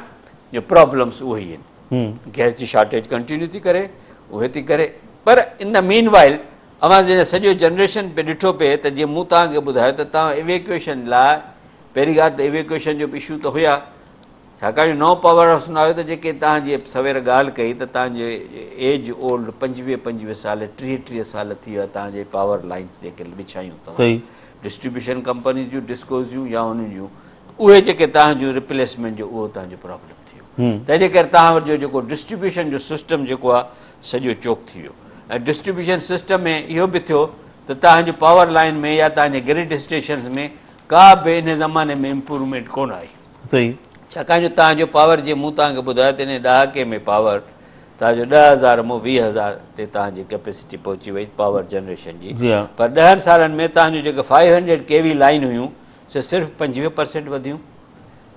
[SPEAKER 2] جو پرابلمس اهي ئي آهن. گئس جي شارٽيج ڪنٽينيو ٿي ڪري اهي ٿي ڪري پر ان دا مين وائل اوهان جڏهن سڄو جنريشن پي ڏٺو پئي ته جيئن مون توهان کي ٻڌايو ته توهان ايويڪيوئيشن لاء پهرين ڳالهه ته ايويڪيوئيشن جو به اشو ته هيا ڇاڪاڻ جو نئون پاور هائوس نه آيو ته جيڪي توهان جي سوير ڳالهه ڪئي ته توهان جي ايج اولڊ 25 25 سال 30 30 سال ٿي ويا توهان جي پاور لائنس جيڪي وڇايون توهان ڊسٽريبيوشن ڪمپنيز جون ڊسڪوز جون يا انهن جون اهي جيڪي توهان جون ريپليسمينٽ جو اهو توهان جو پرابلم ٿي ويو تنهن جي ڪري توهان وٽ جو جيڪو ڊسٽريبيوشن جو سسٽم جيڪو آهي سڄو چوڪ ٿي ويو ۽ ڊسٽريبيوشن سسٽم ۾ اهو به ٿيو ته توهان جي پاور لائن ۾ يا توهان جي گرڊ اسٽيشنز ۾ ڪا به ان زماني ۾ امپروومينٽ ڪونه آئي
[SPEAKER 1] صحيح
[SPEAKER 2] ڇاڪاڻ جو توهان جو پاور جيئن مون توهان کي ٻڌايو ته ان ڏهاڪي ۾ پاور توهان جو 10,000 مون 20,000 تي توهان جي ڪيپيسٽي پهچي وئي پاور جنريشن جي
[SPEAKER 1] جي ها
[SPEAKER 2] پر ڏهن سالن ۾ توهان جو جيڪي 500 ڪي وي لائن هيون سي صرف 25% وڌيون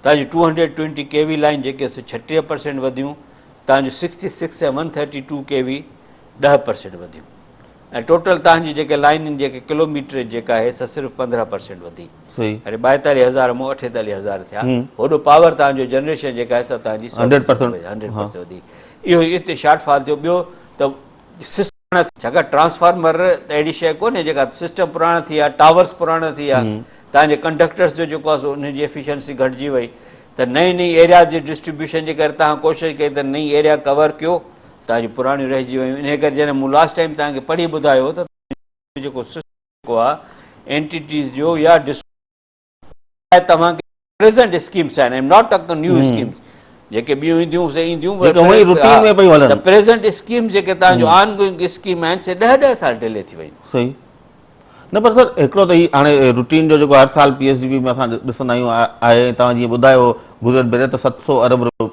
[SPEAKER 2] توهان جي 220 ڪي وي لائن جيڪي سي 36% وڌيون توهان جو 66 ۽ 132 ڪي وي 10% وڌيون ۽ ٽوٽل توهان جي جيڪي لائنن جيڪي ڪلوميٽريج جيڪا آهي سا صرف 15% وڌي
[SPEAKER 1] صحيح
[SPEAKER 2] يعني 42 هزار مون 48 هزار ٿيا هوڏو پاور توهان جو جنريشن جيڪا آهي سا توهان جي
[SPEAKER 1] 100%
[SPEAKER 2] 100% وڌي اهو اتي شارٽ فال ٿيو ٻيو ته سسٽم ڇاڪاڻ ٽرانسفارمر ته اهڙي شيء ڪونهي جيڪا سسٽم پراڻا ٿي ويا ٽاورس پراڻا ٿي ويا توهان جي ڪنڊڪٽرس جو جيڪو آهي سو انهن جي ايفيشنسي گهٽجي وئي ته نئين نئين ايرياز جي ڊسٽريبيوشن جي ڪري توهان ڪوشش ڪئي ته نئين ايريا ڪور ڪيو توهان جون پراڻيون رهجي ويون انهي ڪري جڏهن مون لاسٽ ٽائيم توهان کي پڙهي ٻڌايو هو ته جيڪو سسٽم جيڪو آهي اينٽيٽيز جو يا لاء توهان کي پريزنٽ اسڪيمس آهن I am not talking new schemes جيڪي ٻيون اينديون سي اينديون
[SPEAKER 1] جيڪي هونئن ئي روٽين ۾ پيون هلن
[SPEAKER 2] ته پريزنٽ اسڪيمس جيڪي توهان جو آن گوئنگ اسڪيم آهن سي 10 10 سال ڊلي ٿي ويون.
[SPEAKER 1] صحيح نه پر سر هڪڙو ته هي هاڻي روٽين جو جيڪو هر سال پي ايس ڊي پي ۾ اسان ڏسندا آهيون آهي ۽ توهان جيئن ٻڌايو گذريل ڀيري ته 700 ارب روپيو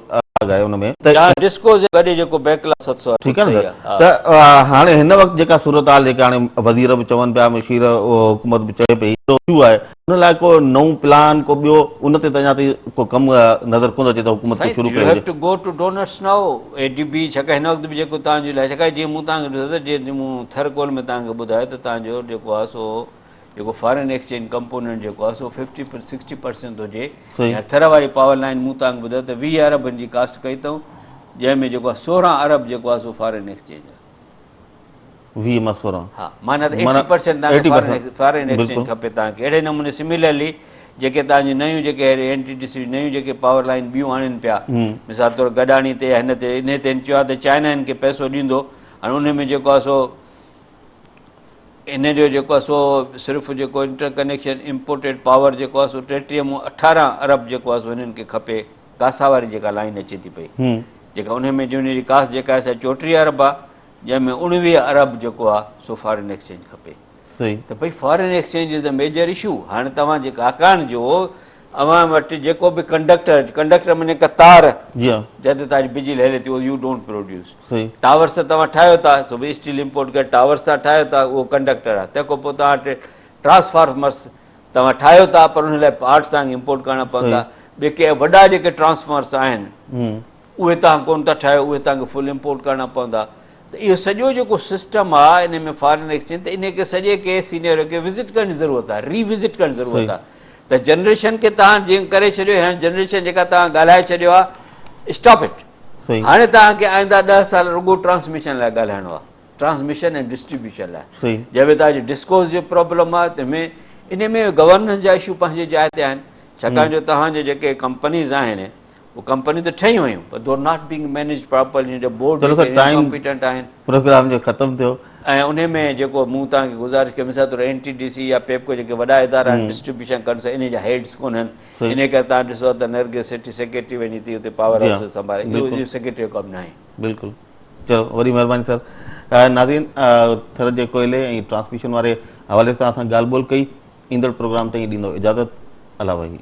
[SPEAKER 1] آهي ان ۾ ته
[SPEAKER 2] يا ڊسڪوز جي گڏ جيڪو بيڪ لاگ 700 ارب
[SPEAKER 1] ٺيڪ آهي نه
[SPEAKER 2] صحيح
[SPEAKER 1] سر
[SPEAKER 2] آهي
[SPEAKER 1] ته هاڻي هن وقت جيڪا صورتحال جيڪا هاڻي وزير به چون پيا مشير حڪومت به چئي پئي اشو آهي ان لاء ڪو نئون پلان ڪو ٻيو ان تي ته اڃا تائين ڪو ڪم نظر ڪونه اچي ته حڪومت ڪو
[SPEAKER 2] سائين
[SPEAKER 1] شروع
[SPEAKER 2] يو
[SPEAKER 1] ڪيو
[SPEAKER 2] هيو
[SPEAKER 1] هجي.
[SPEAKER 2] To go to donors now A D B ڇاڪاڻ هن وقت به جيڪو توهان جي لاء ڇاڪاڻ جيئن مون توهان کي ڏسو ته جيئن مون ٿر ڪول ۾ توهان کي ٻڌايو ته توهان جو جيڪو آهي سو جيڪو فارين ايڪسچينج ڪمپوننٽ جيڪو آهي سو ففٽي سڪسٽي پرسنٽ هجي يا ٿر واري پاور لائين مون توهان کي ٻڌايو ته 20 اربن جي ڪاسٽ ڪئي اٿئون جنهن ۾ جيڪو آهي 16 ارب جيڪو آهي سو فارين ايڪسچينج آهي.
[SPEAKER 1] 20 مان 16
[SPEAKER 2] ها معنيٰ ته ايٽي پرسنٽ توهان کي فارين ايڪسچينج کپي توهان کي اهڙي نموني سميلرلي جيڪي توهان جون نيون جيڪي اين ٽي ڊي سي نيون جيڪي پاور لائين ٻيون آڻين پيا مثال طور گڏاڻي تي يا هن تي انهي تي هن چيو آهي ته چائنا هن کي پئسو ڏيندو هاڻي انهي ۾ جيڪو آهي سو ان جو جيڪو آهي سو صرف جيڪو انٽر ڪنيڪشن امپورٽيڊ پاور جيڪو آهي سو 33 مون 18 ارب جيڪو آهي سو هنن کي کپي ڪاسا واري جيڪا لائين اچي ٿي پئي جيڪا انهي ۾ جن جي ڪاسٽ جيڪا آهي سا 34 ارب آهي جنهن ۾ 19 ارب جيڪو آهي سو فارين ايڪسچينج کپي ته ڀئي foreign exchange is the major issue هاڻي توهان جي ڪاڪاڻ جو اوهان وٽ جيڪو به ڪنڊڪٽر ڪنڊڪٽر معني هڪ تار جنهن تي توهان جي بجلي هلي ٿي اهو يو don't produce towers ته توهان ٺاهيو ٿا سو به اسٽيل امپورٽ ڪري ٽاورس تان ٺاهيو ٿا اهو ڪنڊڪٽر آهي تنهن کان پوء توهان وٽ ٽرانسفارمرس توهان ٺاهيو ٿا پر ان لاء پارٽس توهان کي امپورٽ ڪرڻا پوندا ٻي ڪي وڏا جيڪي ٽرانسفارمرس آهن اهي توهان ڪونه ٿا ٺاهيو اهي توهان کي فل امپورٽ ڪرڻا پوندا ته اهو سڄو جيڪو سسٽم آهي ان ۾ فارين ايڪسچينج ته ان کي سڄي کي سينيئر کي وزٽ ڪرڻ جي ضرورت آهي ري وزٽ ڪرڻ جي ضرورت آهي ته جنريشن کي توهان جيئن ڪري ڇڏيو هاڻي جنريشن جيڪا توهان ڳالهائي ڇڏيو آهي اسٽاپ it هاڻي توهان کي آئنده 10 سال رڳو ٽرانسميشن لاء ڳالهائڻو آهي ٽرانسميشن ۽ ڊسٽريبيوشن لاء جنهن ۾ توهان جي ڊسڪوز جو پرابلم آهي تنهن ۾ ان ۾ گورننس جا اشو پنهنجي جاء تي آهن ڇاڪاڻ جو توهان جي جيڪي ڪمپنيز آهن اهي ڪمپنيون ته ٺهي ويون پر they are not being manage properly ان جو بورڊ
[SPEAKER 1] چلو سر ٽائيم
[SPEAKER 2] انڪمپيٽنٽ آهن.
[SPEAKER 1] پروگرام جو ختم ٿيو.
[SPEAKER 2] ۽ انهي ۾ جيڪو مون توهان کي گذارش ڪئي مثال طور اين ٽي ڊي سي يا پيپڪو جيڪي وڏا ادارا آهن ڊسٽريبيوشن ڪن سا انهي جا هيڊز ڪونهن انهي ڪري توهان ڏسو ته نرگس سيٺي سيڪريٽري وڃي ٿي اتي پاور هائوس سنڀالي اهو سيڪريٽري جو ڪم ناهي.
[SPEAKER 1] بلڪل چلو وڏي مهرباني سر ناظرين ٿر جي ڪوئلي ۽ ٽرانسميشن واري حوالي سان اسان ڳالهه ٻولهه ڪئي ايندڙ پروگرام تائين ڏيندو اجازت الله وحي.